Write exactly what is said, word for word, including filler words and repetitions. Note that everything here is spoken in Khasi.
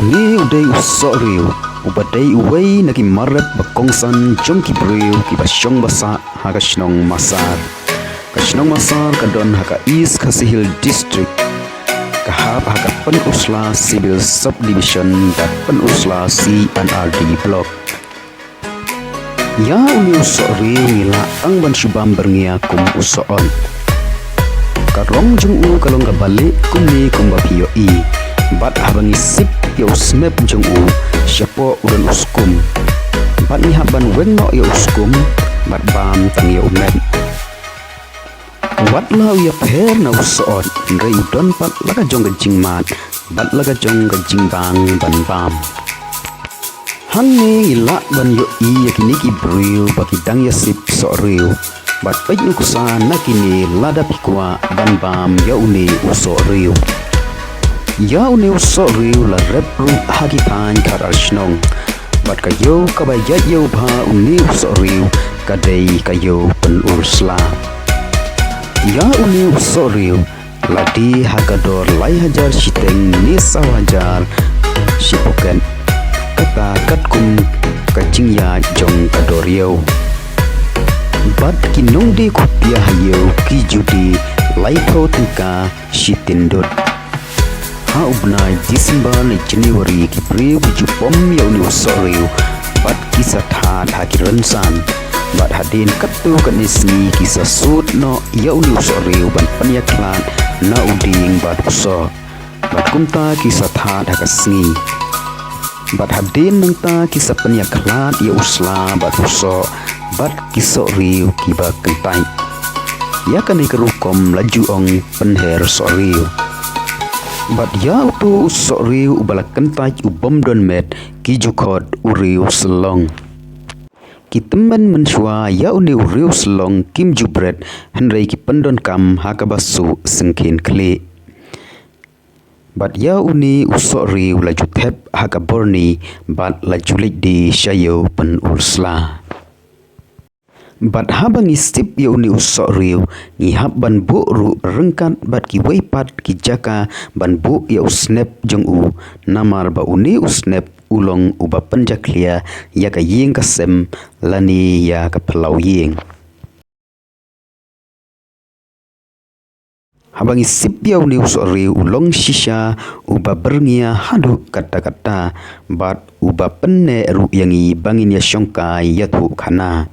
Une u dei u Sohriu, uba dei uwei na ki mar rep ba kongsan jong ki briew kiba shong ba sah ha ka shnong Masar. Ka shnong Masar ka don ha ka East Khasi Hills District. Ka hap ha ka Pynursla Civil Subdivision bad Pynursla C and R D Block. Ïa une u Sohriu ngi lah tang ban shu bam byrngia kum u Sohot. Ka rong jong u ka long kaba lieh kumne kumba phi ïohi. Bad haba ngi sip ïa u snep jong u, shapoh u don u skum. Bad ngi hap ban weng noh ïa u skum, bad bam tang ïa u met. Wat la u ïapher na u Sohot, hynrei u don pat la ka jong ka jingmad bad la ka jong ka jingbang ban bam. Hangne ngi lah ban ïohi ïa kine ki briew ba ki dang ïasip Sohriu. Bad peit nuksa na kine lada phi kwah ban bam ïa une u Sohriu. Ïa une u Sohriu la rep ruh ha ki thaiñ khatar shnong. Bad ka ïew kaba ïaid ïew bha une u Sohriu ka dei ka ïew Pynursla. Ïa une u Sohriu la die ha ka dor lai hajar shiteng ne saw hajar shi pocket. Kata katkum ka jingïaid jong ka dor ïew. Bad ki nongdie khutia ha ïew ki ju die laiphew tyngka shi tyndut. Ha u bnai December ne January ki briew ki ju pom ïa une u Sohriu bad ki sa thad ha ki rynsan. Bad hadien katto katne sngi ki sa sut noh ïa une u Sohriu ban pynïakhlad na u dieng bad u soh. Bad kumta ki sa thad ha ka sngi. Bad hadien nangta ki sa pynïakhlad ïa u sla bad u soh bad ki Sohriu kiba kyntait. Ïa kane ka rukom la ju ong pynher Sohriu. Bad ïa uto u Sohriu uba la kyntait u bym don met ki ju khot u Riewsyllong. Ki tymmen mynshuwa ïa une u Riewsyllong kim ju bret hynrei ki pyndonkam ha kaba suk syngkien khlieh. Bad ïa une u Sohriu la ju thep ha ka borni bad la ju leit die sha ïew Pynursla. Bad haba ngi sip ïa une u Sohriu, ngi hap ban buh ruh ryngkat bad kiwei pat ki jaka ban buh ïa u snep jong u, namar ba une u snep u long uba pynjakhlia ïa ka ïing ka sem lane ïa ka phyllaw ïing. Haba ngi sip ïa une u Sohriu u long shisha uba byrngia haduh katta katta bad uba pynneh ruh ïa ngi ba ngin ïa shongkai ïathuh khana.